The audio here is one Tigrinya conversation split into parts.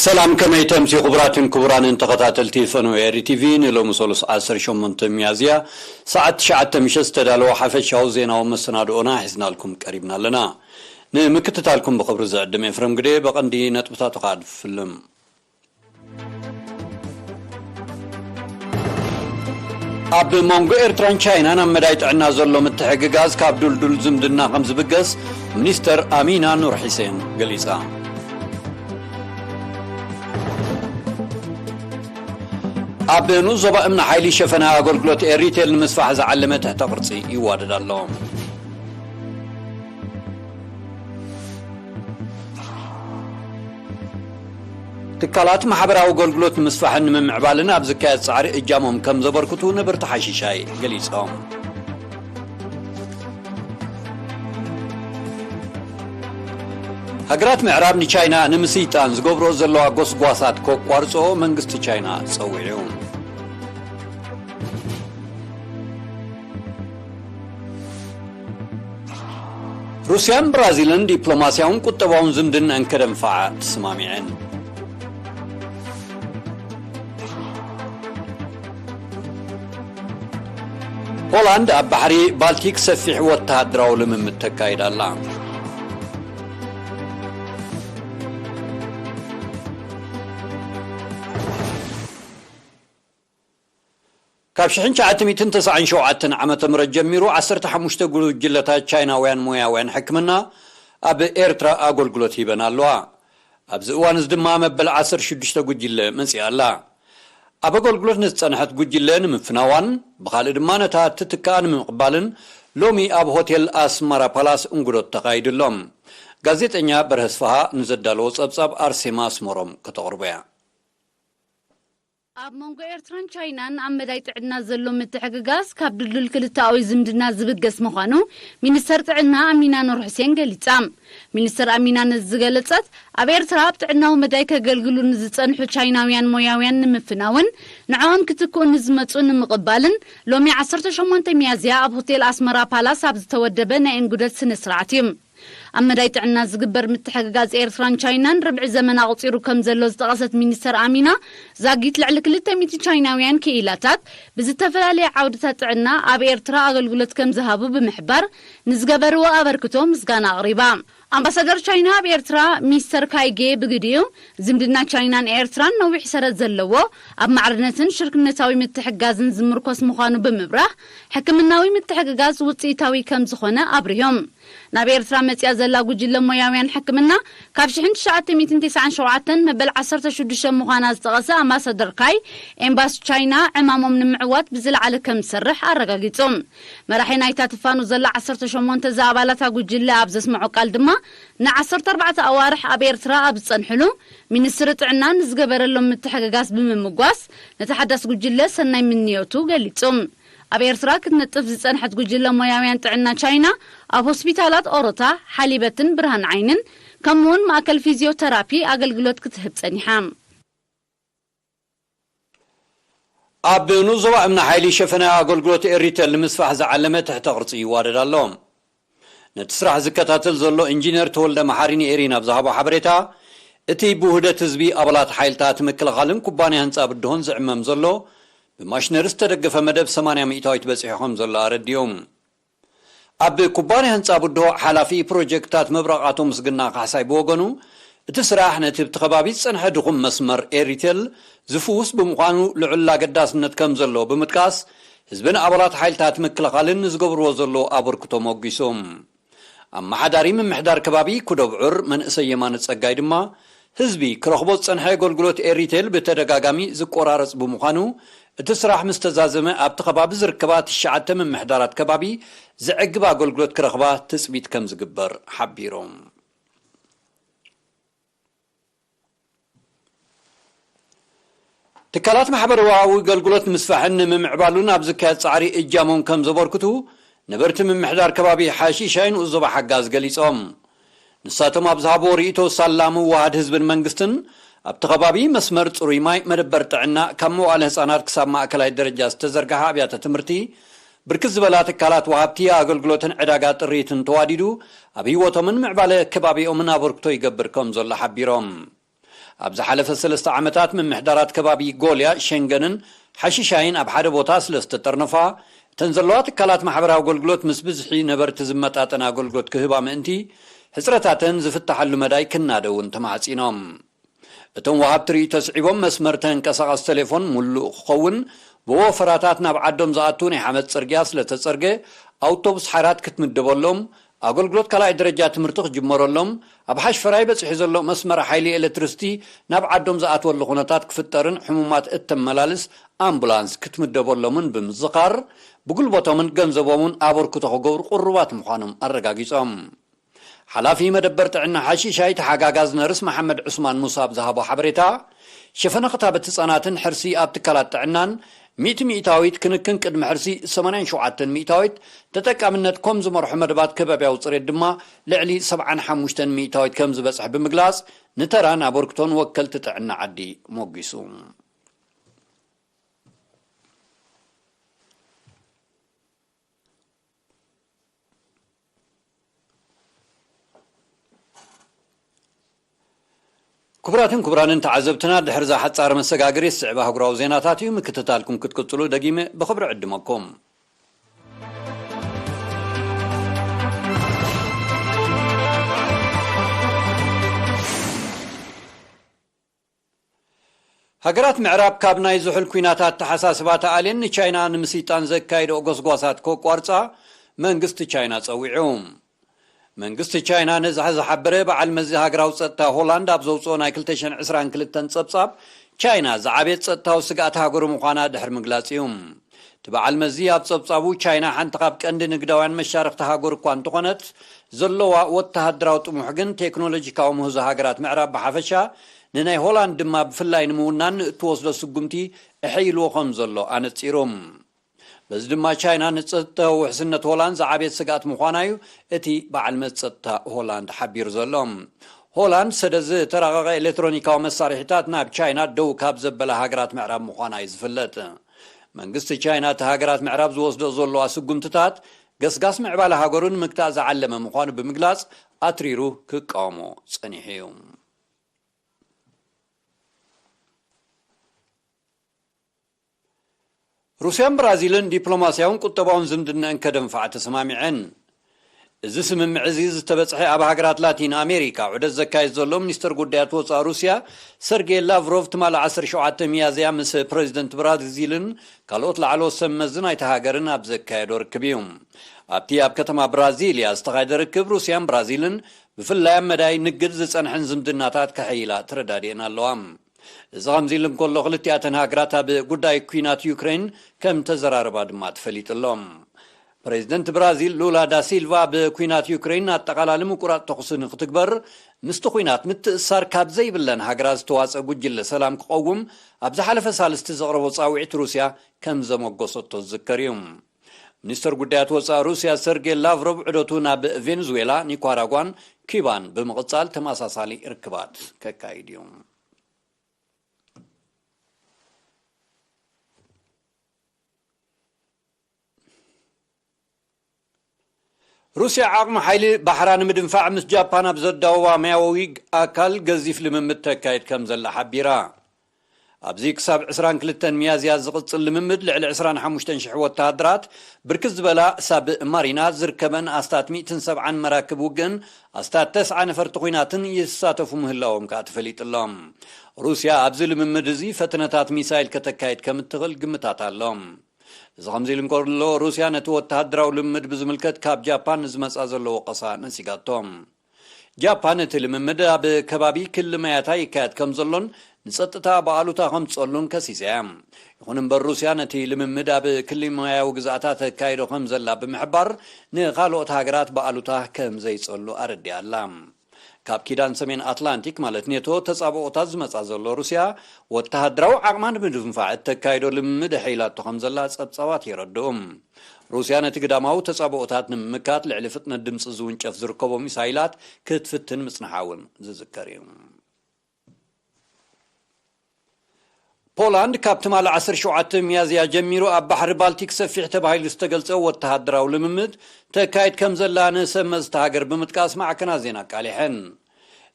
ሰላም፣ ከመይ ተምሲ ክቡራትን ክቡራንን ተኸታተልቲ ፈነወ ኤሪ ቲቪ፣ ንሎሚ ሰሉስ ዓሰርተ ሸሞንተ ሚያዝያ ሰዓት ትሽዓተ ምሸት ዝተዳለወ ሓፈሻዊ ዜናዊ መሰናድኦና ሒዝናልኩም ቀሪብና ኣለና። ንምክትታልኩም ብኽብሪ ዝዕድም ኤፍረም ግደ። በቐንዲ ነጥብታቱ ከኣ ድፍልም። ኣብ መንጎ ኤርትራን ቻይናን ኣብ መዳይ ጥዕና ዘሎ ምትሕግጋዝ ካብ ዱልዱል ዝምድና ከም ዝብገስ ሚኒስተር ኣሚና ኑር ሒሴን ገሊጻ። ኣብ ንኡስ ዞባ እምኒ ሓይሊ ሸፈና ኣገልግሎት ኤሪቴል ንምስፋሕ ዝዓለመ ትሕተ ቅርጺ ይዋደድ ኣሎ። ትካላት ማሕበራዊ ኣገልግሎት ንምስፋሕን ንምምዕባልን ኣብ ዝካየድ ጻዕሪ እጃሞም ከም ዘበርክቱ ነበርቲ ሓሺሻይ ገሊጾም። ሃገራት ምዕራብ ንቻይና ንምስይጣን ዝገብሮ ዘለዋ ጎስጓሳት ከቋርጾ መንግስቲ ቻይና ጸዊዑ። ሩስያን ብራዚልን ዲፕሎማስያውን ቁጠባውን ዝምድናን ከደንፍዓ ተሰማሚዐን። ሆላንድ ኣብ ባሕሪ ባልቲክ ሰፊሕ ወተሃደራዊ ልምምድ ተካይድ ኣላ። ካብ ሽሕን ትሽዓተ ሚእትን ተስዓን ሸውዓተን ዓመተ ምህረት ጀሚሩ ዓሰርተ ሓሙሽተ ጉጅለታት ቻይናውያን ሞያውያን ሕክምና ኣብ ኤርትራ ኣገልግሎት ሂበን ኣለዋ። ኣብዚ እዋን እዚ ድማ መበል ዓሰርተ ሽዱሽተ ጉጅለ መጺኣ ኣላ። ኣብ ኣገልግሎት ንዝጸንሐት ጉጅለ ንምፍናዋን ብኻልእ ድማ ነታ ትትክኣ ንምቕባልን ሎሚ ኣብ ሆቴል ኣስመራ ፓላስ እንግዶት ተኻይዱ ኣሎ። ጋዜጠኛ በርሀ ኣስፍሃ ንዘዳለዎ ጸብጻብ ኣርሴማ ኣስመሮም ከተቕርቦ እያ። ኣብ መንጎ ኤርትራን ቻይናን ኣብ መዳይ ጥዕና ዘሎ ምትሕግጋዝ ካብ ድልዱል ክልተኣዊ ዝምድና ዝብገስ ምዃኑ ሚኒስተር ጥዕና ኣሚና ኑር ሑሴን ገሊጻ። ሚኒስተር ኣሚና ነዚ ዝገለጸት ኣብ ኤርትራ ኣብ ጥዕናዊ መዳይ ከገልግሉ ንዝጸንሑ ቻይናውያን ሞያውያን ንምፍናውን ንዕኦም ክትክኡ ንዝመጹ ንምቕባልን ሎሚ ዓሰርተ ሸሞንተ ሚያዝያ ኣብ ሆቴል ኣስመራ ፓላስ ኣብ ዝተወደበ ናይ እንግዶት ስነ ስርዓት እዩ። ኣብ መዳይ ጥዕና ዝግበር ምትሕግጋዝ ኤርትራን ቻይናን ርብዒ ዘመን ኣቑጺሩ ከም ዘሎ ዝጠቐሰት ሚኒስተር ኣሚና ዛጊት ልዕሊ ክልተ ሚእቲ ቻይናውያን ክኢላታት ብዝተፈላለየ ዓውድታት ጥዕና ኣብ ኤርትራ ኣገልግሎት ከም ዝሃቡ ብምሕባር ንዝገበርዎ ኣበርክቶ ምስጋና ኣቕሪባ። ኣምባሳደር ቻይና ኣብ ኤርትራ ሚስተር ካይጌ ብግዲኡ ዝምድና ቻይናን ኤርትራን ነዊሕ ሰረት ዘለዎ ኣብ ማዕርነትን ሽርክነታዊ ምትሕጋዝን ዝምርኮስ ምዃኑ ብምብራህ ሕክምናዊ ምትሕግጋዝ ውጽኢታዊ ከም ዝኾነ ኣብሪሆም። ናብ ኤርትራ መጺኣ ዘላ ጉጅለ ሞያውያን ሕክምና ካብ ሽሕን ትሽዓተ ሚእትን ተስዓን ሸውዓተን መበል ዓሰርተ ሽዱሽተ ምዃና ዝጠቐሰ ኣምባሳደር ካይ፣ ኤምባሲ ቻይና ዕማሞም ንምዕዋት ብዝለዓለ ከም ዝሰርሕ ኣረጋጊጹ። መራሒ ናይታ ትፋኑ ዘላ ዓሰርተ ሸሞንተ ዝኣባላታ ጉጅለ ኣብ ዘስምዖ ቃል ድማ ንዓሰርተ ኣርባዕተ ኣዋርሕ ኣብ ኤርትራ ኣብ ዝጸንሕሉ ሚኒስትሪ ጥዕና ንዝገበረሎም ምትሕግጋዝ ብምምጓስ ነቲ ሓዳስ ጉጅለ ሰናይ ምንዮቱ ገሊጹ። ኣብ ኤርትራ ክትነጥፍ ዝጸንሐት ጉጅለ ሞያውያን ጥዕና ቻይና ኣብ ሆስፒታላት ኦሮታ፣ ሓሊበትን ብርሃን ዓይንን ከምኡውን ማእከል ፊዚዮተራፒ ኣገልግሎት ክትህብ ጸኒሓ። ኣብ ንኡስ ዞባ እምኒ ሓይሊ ሸፈነ ኣገልግሎት ኤሪተል ንምስፋሕ ዝዓለመ ትሕተ ቅርጺ ይዋደድ ኣሎ። ነቲ ስራሕ ዝከታተል ዘሎ ኢንጂነር ተወልደ መሓሪ ንኤሪና ኣብ ዝሃቦ ሓበሬታ፣ እቲ ብውህደት ህዝቢ ኣባላት ሓይልታት ምክልኻልን ኩባንያ ህንጻ ብድሆን ዝዕመም ዘሎ ብማሽነሪ ዝተደገፈ መደብ ሰማንያ ሚእታዊት በጺሑ ከም ዘሎ ኣረዲኡ። ኣብ ኩባንያ ህንጻ ብድሆ ሓላፊ ፕሮጀክትታት መብራቓቶም ምስግና ካሕሳይ ብወገኑ፣ እቲ ስራሕ ነቲ ኣብቲ ከባቢ ዝጸንሐ ድኹም መስመር ኤሪቴል ዝፍውስ ብምዃኑ ልዑል ኣገዳስነት ከም ዘለዎ ብምጥቃስ፣ ህዝብን ኣባላት ሓይልታት ምክልኻልን ንዝገብርዎ ዘሎ ኣበርክቶ ሞጒሱ። ኣመሓዳሪ ምምሕዳር ከባቢ ኩዶ ብዑር መንእሰይ የማነ ጸጋይ ድማ፣ ህዝቢ ክረኽቦ ዝጸንሐ ኣገልግሎት ኤሪቴል ብተደጋጋሚ ዝቆራረጽ ብምዃኑ፣ እቲ ስራሕ ምስ ተዛዘመ ኣብቲ ከባቢ ዝርከባ ትሽዓተ ምምሕዳራት ከባቢ ዘዕግብ ኣገልግሎት ክረኽባ ትጽቢት ከም ዝግበር ሓቢሮም። ትካላት ማሕበራዊ ኣገልግሎት ንምስፋሕን ንምምዕባሉን ኣብ ዝካየድ ጻዕሪ እጃሞም ከም ዘበርክቱ ነበርቲ ምምሕዳር ከባቢ ሓሺሻይ ንኡስ ዞባ ሓጋዝ ገሊጾም። ንሳቶም ኣብ ዝሃብዎ ርእይቶ፣ ሳላ ምውሃድ ህዝብን መንግስትን ኣብቲ ከባቢ መስመር ጽሩይ ማይ፣ መደበር ጥዕና፣ ካብ መዋእለ ህጻናት ክሳብ ማእከላይ ደረጃ ዝተዘርግሐ ኣብያተ ትምህርቲ፣ ብርክት ዝበላ ትካላት ወሃብቲ ኣገልግሎትን ዕዳጋ ጥሪትን ተዋዲዱ ኣብ ህይወቶምን ምዕባለ ከባቢኦምን ኣበርክቶ ይገብር ከም ዘሎ ሓቢሮም። ኣብ ዝሓለፈ ሰለስተ ዓመታት ምምሕዳራት ከባቢ ጎልያ፣ ሸንገንን ሓሽሻይን ኣብ ሓደ ቦታ ስለ ዝተጠርነፋ፣ እተን ዘለዋ ትካላት ማሕበራዊ ኣገልግሎት ምስ ብዝሒ ነበርቲ ዝመጣጠን ኣገልግሎት ክህባ ምእንቲ፣ ሕጽረታተን ዝፍታሓሉ መዳይ ክናደ እውን ተማሕጺኖም። እቶም ወሃብቲ ርእይቶ ስዒቦም፣ መስመር ተንቀሳቓሲ ቴሌፎን ሙሉእ ክኸውን፣ ብወፈራታት ናብ ዓዶም ዝኣቱ ናይ ሓመድ ጽርግያ ስለ ተጸርገ፣ ኣውቶቡስ ሓራት ክትምደበሎም፣ ኣገልግሎት ካልኣይ ደረጃ ትምህርቲ ክጅመረሎም፣ ኣብ ሓሽፈራይ በጺሑ ዘሎ መስመር ሓይሊ ኤሌክትሪሲቲ ናብ ዓዶም ዝኣትወሉ ኩነታት ክፍጠርን ሕሙማት እተመላልስ ኣምቡላንስ ክትምደበሎምን ብምዝኻር፣ ብጉልበቶምን ገንዘቦምን ኣበርክቶ ክገብሩ ቅሩባት ምዃኖም ኣረጋጊጾም። ሓላፊ መደበር ጥዕና ሓሺሻይ ተሓጋጋዝ ነርስ መሓመድ ዑስማን ሙሳ ኣብ ዝሃቦ ሓበሬታ፣ ሸፈነ ክታበት ህጻናትን ሕርሲ ኣብ ትካላት ጥዕናን ሚእቲ ሚእታዊት፣ ክንክን ቅድሚ ሕርሲ ሰማንያን ሸውዓተን ሚእታዊት፣ ተጠቃምነት ኮም ዝመርሑ መደባት ከባብያዊ ጽሬት ድማ ልዕሊ ሰብዓን ሓሙሽተን ሚእታዊት ከም ዝበጽሕ ብምግላጽ፣ ንተራን ኣበርክቶን ወከልቲ ጥዕና ዓዲ ሞጒሱ። ክቡራትን ክቡራንን ተዓዘብትና፣ ድሕሪ እዛ ሓጻር መሰጋገሪት ዝስዕብ ኣህጉራዊ ዜናታት እዩ። ምክትታልኩም ክትቅጽሉ ደጊመ ብኽብሪ ዕድመኩም። ሃገራት ምዕራብ ካብ ናይ ዝሑል ኲናት ኣተሓሳስባ ተኣልየን ንቻይና ንምስይጣን ዘካየድኦ ጎስጓሳት ከቋርጻ መንግስቲ ቻይና ጸዊዑ። መንግስቲ ቻይና ነዚ ዝሓበረ በዓል መዚ ሃገራዊ ጸጥታ ሆላንድ ኣብ ዘውጽኦ ናይ ክልተ ሽሕን ዕስራን ክልተን ጸብጻብ፣ ቻይና ዝዓበየት ጸጥታዊ ስግኣት ሃገሩ ምዃና ድሕሪ ምግላጽ እዩ። እቲ በዓል መዚ ኣብ ጸብጻቡ፣ ቻይና ሓንቲ ካብ ቀንዲ ንግዳውያን መሻርኽቲ ሃገሩ እኳ እንተኾነት፣ ዘለዋ ወተሃደራዊ ጥሙሕ ግን ቴክኖሎጂካዊ ምህዞ ሃገራት ምዕራብ ብሓፈሻ ንናይ ሆላንድ ድማ ብፍላይ ንምውናን ንእትወስዶ ስጉምቲ እሕይልዎ ከም ዘሎ ኣነጺሩ። በዚ ድማ ቻይና ንጸጥታዊ ውሕስነት ሆላንድ ዝዓበየት ስግኣት ምዃና እዩ እቲ በዓል መዚ ጸጥታ ሆላንድ ሓቢሩ ዘሎ። ሆላንድ ሰደድ ዝተራቐቐ ኤሌክትሮኒካዊ መሳርሒታት ናብ ቻይና ደው ካብ ዘበላ ሃገራት ምዕራብ ምዃና እዩ ዝፍለጥ። መንግስቲ ቻይና እቲ ሃገራት ምዕራብ ዝወስዶ ዘለዋ ስጉምትታት ገስጋስ ምዕባለ ሃገሩ ንምግታእ ዝዓለመ ምዃኑ ብምግላጽ ኣትሪሩ ክቃወሞ ጸኒሑ እዩ። ሩስያን ብራዚልን ዲፕሎማስያውን ቁጠባውን ዝምድናኣን ከደንፍዓ ተሰማሚዐን። እዚ ስምምዕ እዚ ዝተበጽሐ ኣብ ሃገራት ላቲን ኣሜሪካ ዑደት ዘካየድ ዘሎ ሚኒስተር ጉዳያት ወጻኢ ሩስያ ሰርጌይ ላቭሮቭ ትማሊ ዓሰርተ ሸውዓተ ሚያዝያ ምስ ፕረዚደንት ብራዚልን ካልኦት ላዕለዎት ሰብ መዚ ናይቲ ሃገርን ኣብ ዘካየዶ ርክብ እዩ። ኣብቲ ኣብ ከተማ ብራዚልያ ዝተኻየደ ርክብ ሩስያን ብራዚልን ብፍላይ ኣብ መዳይ ንግድ ዝጸንሐን ዝምድናታት ከሐይላ ተረዳዲአን ኣለዋ። እዚ ከምዚ ኢሉ እንከሎ፣ ክልቲኣተን ሃገራት ኣብ ጉዳይ ኲናት ዩክሬን ከም ተዘራረባ ድማ ተፈሊጡ ኣሎ። ፕሬዚደንት ብራዚል ሉላ ዳ ሲልቫ፣ ኣብ ኲናት ዩክሬን ኣጠቓላሊ ምቁራጽ ተኹሲ ንክትግበር፣ ምስቲ ኲናት ምትእስሳር ካብ ዘይብለን ሃገራት ዝተዋጽአ ጉጅለ ሰላም ክቐውም ኣብ ዝሓለፈ ሳልስቲ ዘቕረቦ ጻውዒት ሩስያ ከም ዘመጎሰቶ ዝዝከር እዩ። ሚኒስተር ጉዳያት ወጻኢ ሩስያ ሰርጌ ላቭሮቭ ዑደቱ ናብ ቬኔዙዌላ፣ ኒካራጓን ኪባን ብምቕጻል ተመሳሳሊ ርክባት ከካይድ እዩ። ሩስያ ዓቕሚ ሓይሊ ባሕራ ንምድንፋዕ ምስ ጃፓን ኣብ ዘዳውባ ማያዊ ኣካል ገዚፍ ልምምድ ተካይድ ከም ዘላ ሓቢራ። ኣብዚ ክሳብ ዕስራን ክልተን ሚያዝያ ዝቕጽል ልምምድ ልዕሊ ዕስራን ሓሙሽተን ሽሕ ወተሃደራት፣ ብርክት ዝበላ ሳብ ማሪና ዝርከበን ኣስታት ሚእትን ሰብዓን መራክብ ውግእን ኣስታት ተስዓ ነፈርቲ ኲናትን ይሳተፉ ምህላዎም ከኣ ተፈሊጡ ኣሎ። ሩስያ ኣብዚ ልምምድ እዚ ፈተነታት ሚሳይል ከተካይድ ከም እትኽእል ግምታት ኣሎ። እዚ ከምዚ ኢሉ እንከሎ፣ ሩስያ ነቲ ወተሃደራዊ ልምምድ ብዝምልከት ካብ ጃፓን ንዝመጻ ዘሎ ወቐሳ ነጺጋቶ። ጃፓን እቲ ልምምድ ኣብ ከባቢ ክሊ ማያታ ይካየድ ከም ዘሎን ንጸጥታ ብኣሉታ ከምጽኦሉን ከሲሳ እያ። ይኹን እምበር፣ ሩስያ ነቲ ልምምድ ኣብ ክሊ ማያዊ ግዝኣታ ተካይዶ ከም ዘላ ብምሕባር፣ ንኻልኦት ሃገራት ብኣሉታ ከም ዘይጸሉ ኣረዲኣ ኣላ። ካብ ኪዳን ሰሜን ኣትላንቲክ፣ ማለት ኔቶ፣ ተጻብኦታት ዝመጻ ዘሎ ሩስያ፣ ወተሃደራዊ ዓቕማ ንምድንፋዕ እተካይዶ ልምምድ ኣሐይላቶ ከም ዘላ ጸብጻባት የረድኡ። ሩስያ ነቲ ግዳማዊ ተጻብኦታት ንምምካት ልዕሊ ፍጥነት ድምጺ ዝውንጨፍ ዝርከቦ ሚሳይላት ክትፍትን ምጽንሓ እውን ዝዝከር እዩ። ፖላንድ ካብ ትማሊ ዓሰርተ ሸውዓተ ሚያዝያ ጀሚሩ ኣብ ባሕሪ ባልቲክ ሰፊሕ ተባሂሉ ዝተገልጸ ወተሃደራዊ ልምምድ ተካይድ ከም ዘላ ንሰብ መዝቲ ሃገር ብምጥቃስ ማዕከናት ዜና ኣቃሊሐን።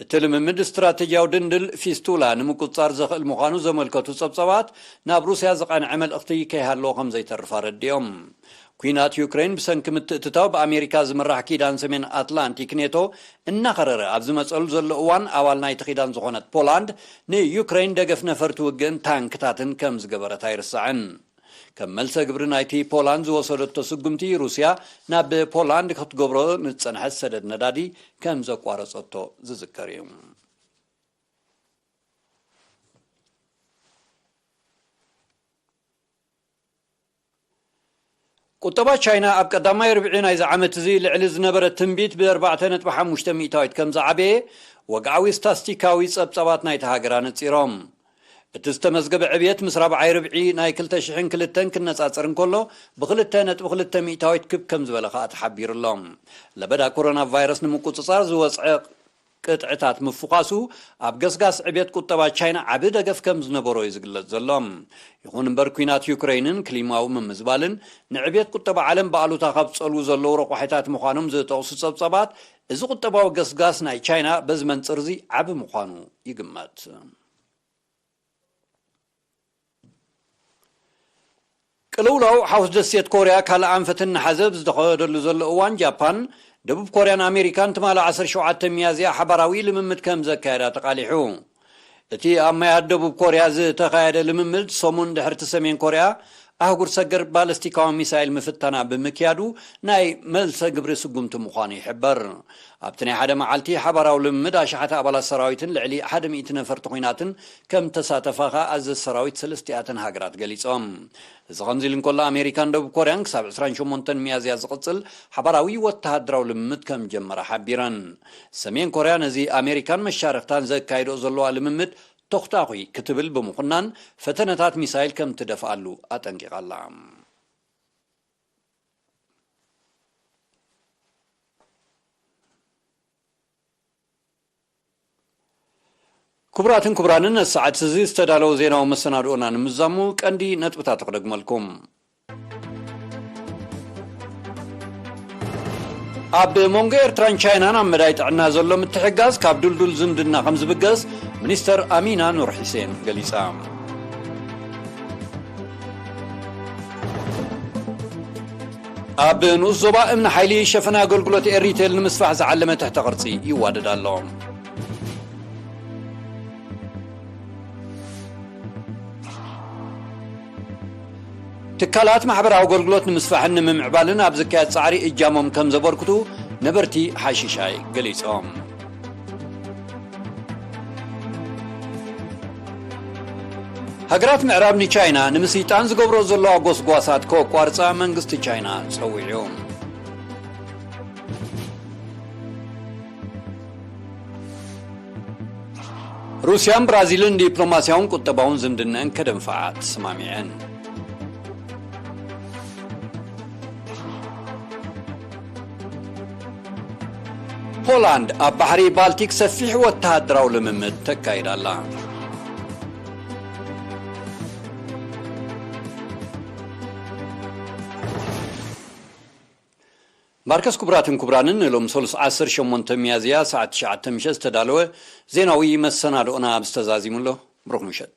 እቲ ልምምድ ስትራተጂያዊ ድንድል ፊስቱላ ንምቁጽጻር ዘኽእል ምዃኑ ዘመልከቱ ጸብጻባት፣ ናብ ሩስያ ዝቐንዐ መልእኽቲ ከይሃለዎ ከም ዘይተርፍ ኣረዲኦም። ኲናት ዩክሬን ብሰንኪ ምትእትታው ብኣሜሪካ ዝምራሕ ኪዳን ሰሜን ኣትላንቲክ ኔቶ እናኸረረ ኣብ ዝመጸሉ ዘሎ እዋን፣ ኣባል ናይቲ ኪዳን ዝኾነት ፖላንድ ንዩክሬን ደገፍ ነፈርቲ ውግእን ታንክታትን ከም ዝገበረት ኣይርሳዕን። ከም መልሰ ግብሪ ናይቲ ፖላንድ ዝወሰደቶ ስጉምቲ፣ ሩስያ ናብ ፖላንድ ክትገብሮ ንዝጸንሐት ሰደድ ነዳዲ ከም ዘቋረጸቶ ዝዝከር እዩ። ቁጠባ ቻይና ኣብ ቀዳማይ ርብዒ ናይዚ ዓመት እዚ ልዕሊ ዝነበረ ትንቢት ብ ኣርባዕተ ነጥቢ ሓሙሽተ ሚእታዊት ከም ዝዓበየ ወግዓዊ ስታስቲካዊ ጸብጻባት ናይቲ ሃገር ኣነጺሮም። እቲ ዝተመዝገበ ዕብየት ምስ ራብዓይ ርብዒ ናይ ክልተ ሽሕን ክልተን ክነጻጸር እንከሎ፣ ብ ክልተ ነጥቢ ክልተ ሚእታዊት ክብ ከም ዝበለ ከኣ ተሓቢሩ ኣሎ። ለበዳ ኮሮና ቫይረስ ንምቁጽጻር ዝወጽዐ ቅጥዕታት ምፍዃሱ፣ ኣብ ገስጋስ ዕብየት ቁጠባ ቻይና ዓቢ ደገፍ ከም ዝነበሮ እዩ ዝግለጽ ዘሎ። ይኹን እምበር፣ ኲናት ዩክረይንን ክሊማዊ ምምዝባልን ንዕብየት ቁጠባ ዓለም ብኣሉታ ካብ ዝጸልዉ ዘለዉ ረቋሒታት ምዃኖም ዝጠቕሱ ጸብጻባት፣ እዚ ቁጠባዊ ገስጋስ ናይ ቻይና በዚ መንጽር እዚ ዓቢ ምዃኑ ይግመት። ቅልውላው ሓውስ ደሴት ኮርያ ካልእ ኣንፈት እናሓዘ ኣብ ዝኸደሉ ዘሎ እዋን፣ ጃፓን፣ ደቡብ ኮርያን ኣሜሪካን ትማሊ ዓሰርተ ሸውዓተ ሚያዝያ ሓባራዊ ልምምድ ከም ዘካየዳ ተቓሊሑ። እቲ ኣብ ማያት ደቡብ ኮርያ ዝተኻየደ ልምምድ፣ ሰሙን ድሕርቲ ሰሜን ኮርያ ኣህጉር ሰገር ባለስቲካዊ ሚሳይል ምፍታና ብምክያዱ፣ ናይ መልሰ ግብሪ ስጉምቲ ምዃኑ ይሕበር። ኣብቲ ናይ ሓደ መዓልቲ ሓባራዊ ልምምድ፣ ኣሽሓት ኣባላት ሰራዊትን ልዕሊ ሓደ ሚእቲ ነፈርቲ ኲናትን ከም ተሳተፋ ከኣ ኣዘዝ ሰራዊት ሰለስቲኣተን ሃገራት ገሊጾም። እዚ ከምዚ ኢሉ እንከሎ፣ ኣሜሪካን ደቡብ ኮርያን ክሳብ ዕስራን ሸሞንተን ሚያዝያ ዝቕጽል ሓባራዊ ወተሃደራዊ ልምምድ ከም ጀመራ ሓቢረን። ሰሜን ኮርያ ነዚ ኣሜሪካን መሻርኽታን ዘካይድኦ ዘለዋ ልምምድ ተኹታኹይ ክትብል ብምኹናን፣ ፈተነታት ሚሳይል ከም ትደፍኣሉ ኣጠንቂቓ ኣላ። ክቡራትን ክቡራንን፣ ነዚ ሰዓት እዚ ዝተዳለወ ዜናዊ መሰናድኦና ንምዛሙ ቀንዲ ነጥብታቱ ክደግመልኩም። ኣብ መንጎ ኤርትራን ቻይናን ኣብ መዳይ ጥዕና ዘሎ ምትሕግጋዝ ካብ ድልዱል ዝምድና ከም ዝብገስ ሚኒስተር ኣሚና ኑር ሒሴን ገሊጻ። ኣብ ንኡስ ዞባ እምኒ ሓይሊ ሸፈና ኣገልግሎት ኤሪቴል ንምስፋሕ ዝዓለመ ትሕተ ቅርጺ ይዋደድ ኣሎ። ትካላት ማሕበራዊ ኣገልግሎት ንምስፋሕን ንምምዕባልን ኣብ ዝካየድ ጻዕሪ እጃሞም ከም ዘበርክቱ ነበርቲ ሓሽሻይ ገሊጾም። ሃገራት ምዕራብ ንቻይና ንምስይጣን ዝገብሮ ዘለዋ ጎስጓሳት ከቋርጻ መንግስቲ ቻይና ጸዊዑ። ሩስያን ብራዚልን ዲፕሎማስያውን ቁጠባውን ዝምድነአን ከደንፍዓ ተሰማሚዐን። ፖላንድ ኣብ ባሕሪ ባልቲክ ሰፊሕ ወተሃደራዊ ልምምድ ተካይድ ኣላ። ማርከስ፣ ክቡራትን ክቡራንን፣ ንሎም ሰሉስ ዓሰርተ ሸሞንተ ሚያዝያ ሰዓት ትሽዓተ ምሸት ዝተዳለወ ዜናዊ መሰናድኦና ኣብዚ ተዛዚሙ ኣሎ። ብሩኽ ምሸት።